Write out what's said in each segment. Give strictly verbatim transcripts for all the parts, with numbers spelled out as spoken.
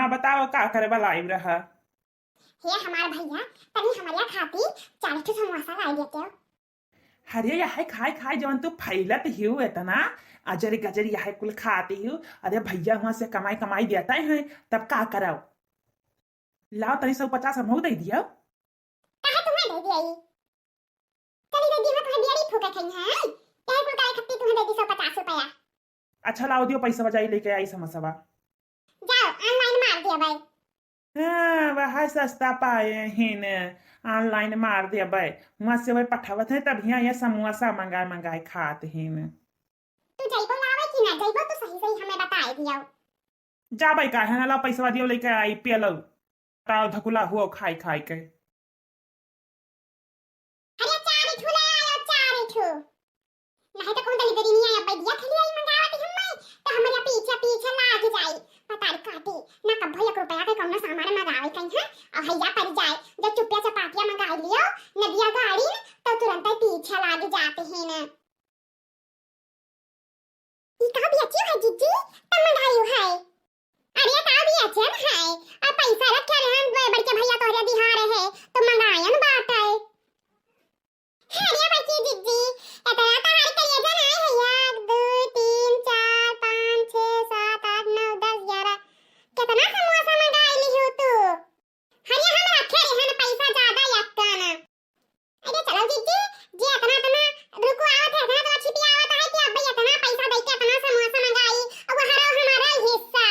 हाँ, बताओ, का करे वाला आइब रहा? हे हमार भइया, तनी हमरिया खाती चार ठो समोसा लाई देते हो। अरे, यह खाए खाए जवन तू फैलत हियो इतना, अजर गजर यह कुल खाती हियो। अरे भइया, वहां से कमाई कमाई देता है, तब का करब? लाओ, तनी सौ पचास हमहू दे दियो। काहे तुम्हें दे दिया ई? चली दे दी, तुम्हें बियड़ी फूके खाई है। यह कुल काहे खत्ती तुम्हें दे दी सौ पचास रुपया? अच्छा, लाओ दियो पैसा, बजाई लेके आई समोसवा। जाओ, online मार दिया भाई। हाँ, वह सस्ता पाए हिन, online मार दिया भाई। वहाँ से वही पठावत है, तब यहाँ ये समोसा मंगाए मंगाए खात हिन। तू जइबो लावे कि ना जइबो, तू सही सही हमें बताए दियो। जा भाई, काहे ना, लाओ पैसा दियो लेके आई, पियलो। ताव धकुला हुआ खाई खाई के। अरे चार ठो ले आयो, चार ठो। नहीं तो कौन delivery नहीं आया, बैदिया खाली आई मंगावत ही हम्मे, तो हमारे पीछे पीछे लाग जाई। पता नहीं काटी, ना कब्बो एक रुपया के कौनो सामान मंगावे कहीं है, और हैया पड़ जाए, जब चुप्पिया चपाटिया मंगा लियो, नदिया गाड़ी न, तो तुरंत ही पीछे लाग जाते हैं न। ई का बेचियो है जिज्जी? तब मंगायो है। अरे का बेचन है? आ पैसा रखे रहन, बड़के भइया तोहरे दिहा रहे, तो मंगायन बाटे। अरे बड़की जिज्जी, इतना तो हर करिए जन है, एक, दो, तीन, चार, पाँच, छः, सात, आठ, नौ, दस, ग्यारह। कितना समोसा मंगाई ली हो तू? अरे हम रखे रहन पैसा ज्यादा यक्कन। अरे चलो जिज्जी, जे इतना इतना रुको आवत है, इतना इतना छिपी आवत है कि अब इतना पैसा दे के इतना समोसा मंगाई, अब हरो हमारा हिस्सा।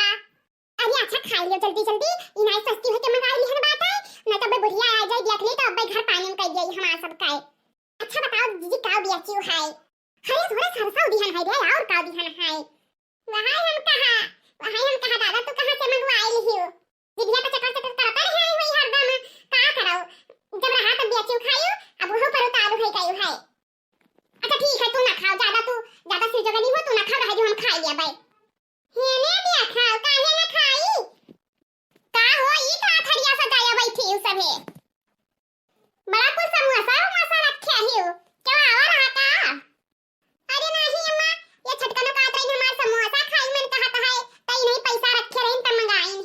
अरे अच्छा खाई लियो जल्दी जल्दी, ई नाई सस्ती होके मंगाई लिहन बात है, नहीं तो अबे बुढ़िया आ जाए देख ली तो अबे घर पानी में कर दिया हमारा सब का। अच्छा बताओ जिज्जी का बेचियो है? अरे थोड़ा सरसों दिहन है रे, और का दिहन है? वहाई हम कहा, वहाई हम कहा, दादा तू कहाँ से मंगवाई लिहियो? जिभिया तो चकर चकर करता रहे आई हुई हरदम, का करो? जब रहा तब बेचियो खाइयो, अब वहू पर उतारू है गयो है। अच्छा ठीक है, तू ना खाओ, ज्यादा तू, ज्यादा सिर जगह नहीं हो, तू ना खाओ, रह जो हम खाई लिया भाई। हेने दिया खाओ, काहे ना खाई? का हो, ई का थरिया सजाया बैठी हो सभे? बड़ा कुछ समोसा उमोसा रखे ही हो, क्यों आवा रहा का? अरे नाही अम्मा, ये छटकनो कहत रही हमार समोसा खाई मन कहत है, तई नहीं पैसा रखे रही त मंगाई।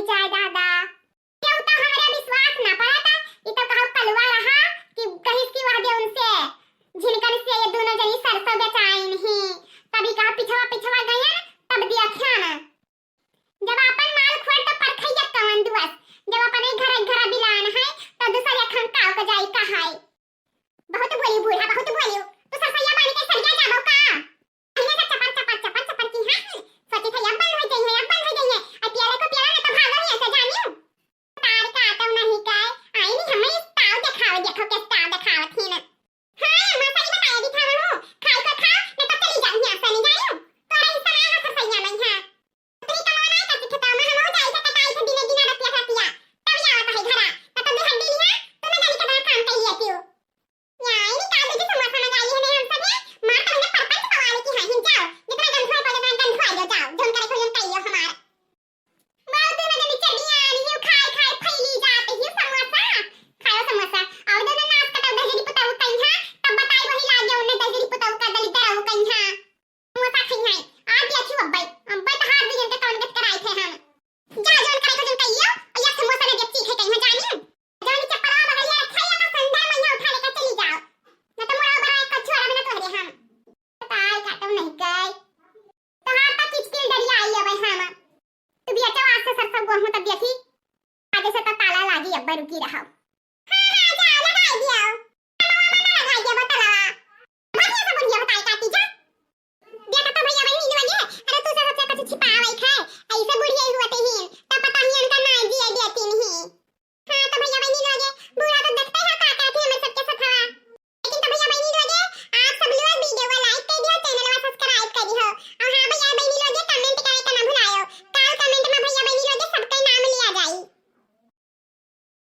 जाए दादा, केहू तो हमरे विश्वास ना पड़ता। ई तो कहू कलुआ रहा कि कहिस कि वह दे उनसे, झिनकन से ये दोनों जनी सरसों बेचाइन ही, तभी कहा पिछवा पिछवा गयन, तब दिया ख्यान। जब अपन माल खोर तो परखैया कवन दुआस, जब अपने घर घर बिलान है, तो दूसर अखन काव के जाई कहाई। बहुत बोली बूढ़ा, बहुत बोली। तू सरसैया बानी के सरिया जाबो का? पहले से चपर, चपर, चपर, चपर की, हाँ? सोची था, अब बंद हो गई है, अब बंद हो गई है। अब पियाला को पियाला ना तो भागो नहीं ऐसे जानियो। तार का तो नहीं काय, आई नहीं हमें इस ताव दिखाओ, देखो किस ताव दिखाओ थी ना। हाँ, माँ सही बताया दिखावा हूँ। खाई को खाओ, नहीं तो चली जाओ यहाँ से, नहीं जानियो। तोरा हिस्सा ना है सरसैया में, हाँ। उतरी कमवा ना करती खेतवा में, हम हो जाई से कटाई से दिने दिना रतिया रतिया। तब आवत है घरा, ना तो दुहड्डी लिया, तो ना जानी कितना काम कइले क्यों। या, इन्हीं का दूजी समोसा मंगाई है नहीं हम सब, ये मार तो हमने परपंच पवाले की हाँ, हिम जाओ, जितना गंधुआ बोले, उतना गंधुआ जाओ, जाओ, जौन करे को जौन कहियो हमार। वाह, दोनों जनी चलिया, लियो खाए, खाए, फैली जाते ही समोसा, खाओ समोसा, और दोनों नाच कटाओ, दहिजरी पुताऊ कहीं हाँ, तब बताई वही लागे, उन्हें दहिजरी पुताऊ का दलिद्दर आओ कहीं हाँ। समोसा खाई हैं। आज देखियो अब्बे, अब्बे तो हाथ दुजन के कौन गत कराई थे हम। जा जौन करे को जौन कहियो, और ये समोसा ना देती है कहीं जानी। जानी चप्पला बगलिया रखा या का संदर में यहाँ उठा लेकर चली जाओ। ना तो मुड़ा बड़ा एक छोरा बना तोहरे हम। तार काटो नहीं गए। तो हाथ तक किचकिल डरिया आई अब हम। तू भी अच्छा आज से सरसों गोहूं तब देखी। आज से तो ताला लागी अब्बे रुकी रहो। हाँ, हाँ, जाओ, लगाई दियो।